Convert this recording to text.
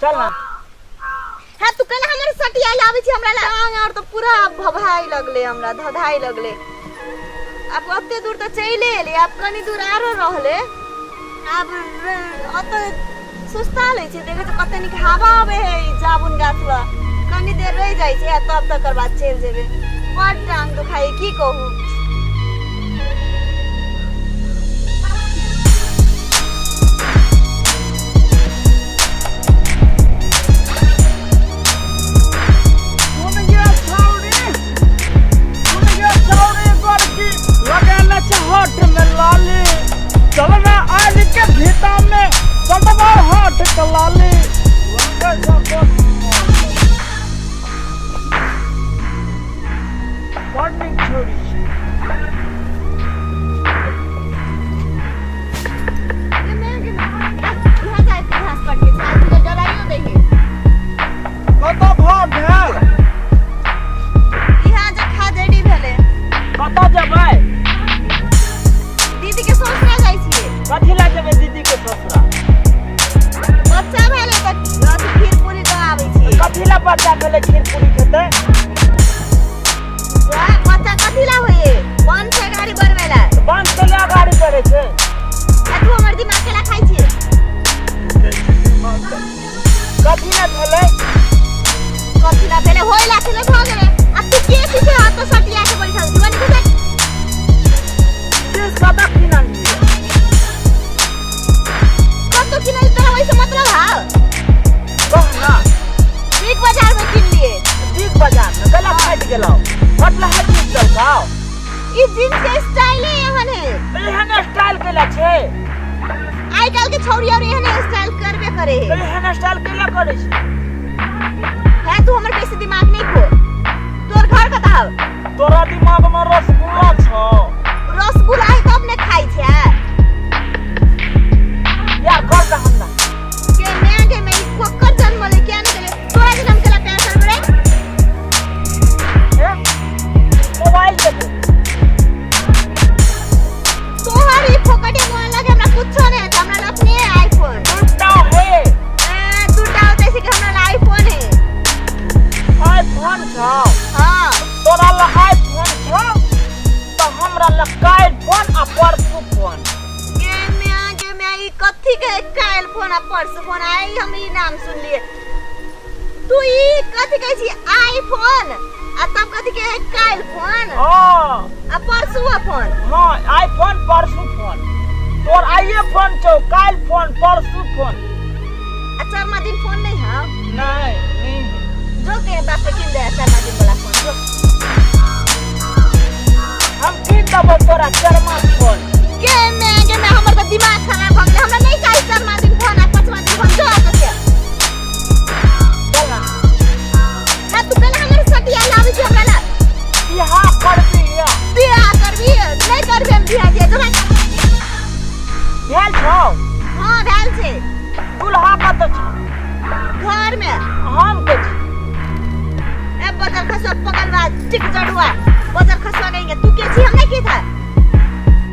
चल ना। हां, तू कल हमर सटिया लाबै छी हमरा टांग और तो पूरा भभाई लगले, हमरा धधाई लगले। आब ओते दूर तऽ चलि एली, आब कनी दूर आरो रहले। आब ओतऽ सुस्ता लै छै, देखै छै कते नीक हवा आबै है ई जामुन गाछ लग। कनी देर रहि जाइ छै आ तब तकर बाद चलि जेबै। बड टांग दुखाइ, की कहू। सुन गे छौड़ी, सुन गे छौड़ी गोरकी, लगेले छै होठ में लाली। चल ना आज के भीता में सटवा होठ के लाली। लगे छै बड़ नीक छौड़ी छै। इहाँ जाइ घास काटके छै, आज तऽ जराइयो दै है। कतऽ भऽ भेल? इहाँ जे खाजड़ी भेलै। कतऽ जेबै? दीदी के ससुरा जाइ छियै। कथी लए जेबै दीदी के ससुरा? बच्चा भेलै तऽ अथी खीर पूरी दऽ आबै छियै। कथी लए बच्चा भेलै खीर पूरी खेतै? वाह, बच्चा कथी ला होइए? बन छै गाड़ी बढ़बै ला। बंद के लए गाड़ी बढ़ै छै। आ तू हमर दिमाग केला खाइ छियै? कथी लए भेलै? कथी ला भेलै? होय ला छलै, भऽ गेलै। आ तू के छी से हाथ सटिया के बैठल छी? बनी बुझै चीज कतऽ किनलियै? कतौ किनल तोरा ओहिसँ मतलब हौ? कह ना। बिग बाजार में किनलिए। बिग बाजार में गला फाटि गेलौ, फटलहा चीज देलकौ। ई जींस के स्टाइल एहन है। एहन स्टाइल केला छै? आइ काल्हि के छौरी और एहन स्टाइल करबे करे है। एहन स्टाइल केला करे छै? है, तू हमर बेसी दिमाग नहीं खो। तोर घर कतऽ हौ? तोरा दिमाग में रसगुल्ला छौ। रसगुल्ला है तब ने खाइ छै। यार कर दे हमरा। के मैं के मैं ई कोकर जन्म ले क्या नहीं करे तोरा के नाम केला प्यार करबे रे? ए, मोबाइल देबो। तोहर ई फोकटे मोबाइल लगे हमरा कुछो नहीं है, हमरा लग अपने आईफोन। दूटा है। ए, दूटा होतै से कि हमरा लग आईफोन है। आईफोन छौ? हाँ। तोरा लग आईफोन छौ तऽ हमरा लग काल्हि फोन आ परसू फोन। गे म्या, गे म्या, ई कथी के काल्हि फोन आ परसू फोन? आइ हम ई नाम सुनलिए। तू ई कथी कहै छी आईफोन आ तब कथी के काल्हि फोन? हाँ। आ परसू फोन? हाँ, आईफोन परसू फोन। तोर आइए फोन छौ, काल्हि फोन, परसू फोन। आ चारमा दिन फोन नहीं है? नहीं नहीं। जो के बाप के किन दे चारमा दिन वाला फोन जो। हम किन देबो तोरा चरमा फोन। के मैं के मैं, हमर तऽ दिमाग खराब भऽ गेलै। हमरा नहीं चाही चारमा दिन फोन आ पाँचवा दिन फोन, जो एतऽ से। चल ना। हाँ, तू पहले हमर सटिया लाबै छी हमरा ला। बियाह करबी या? बियाह करबी? नहीं करबी हम बियाह दिया जो। भेल छौ? हाँ, भेल छै। दुल्हा कतऽ छौ? घर में। हम के छी? ए बजर खसुआ पकड़वा, टिक जड़ुआ बजर खसुआ कहेंगे। तू के छी? हम नहीं की था।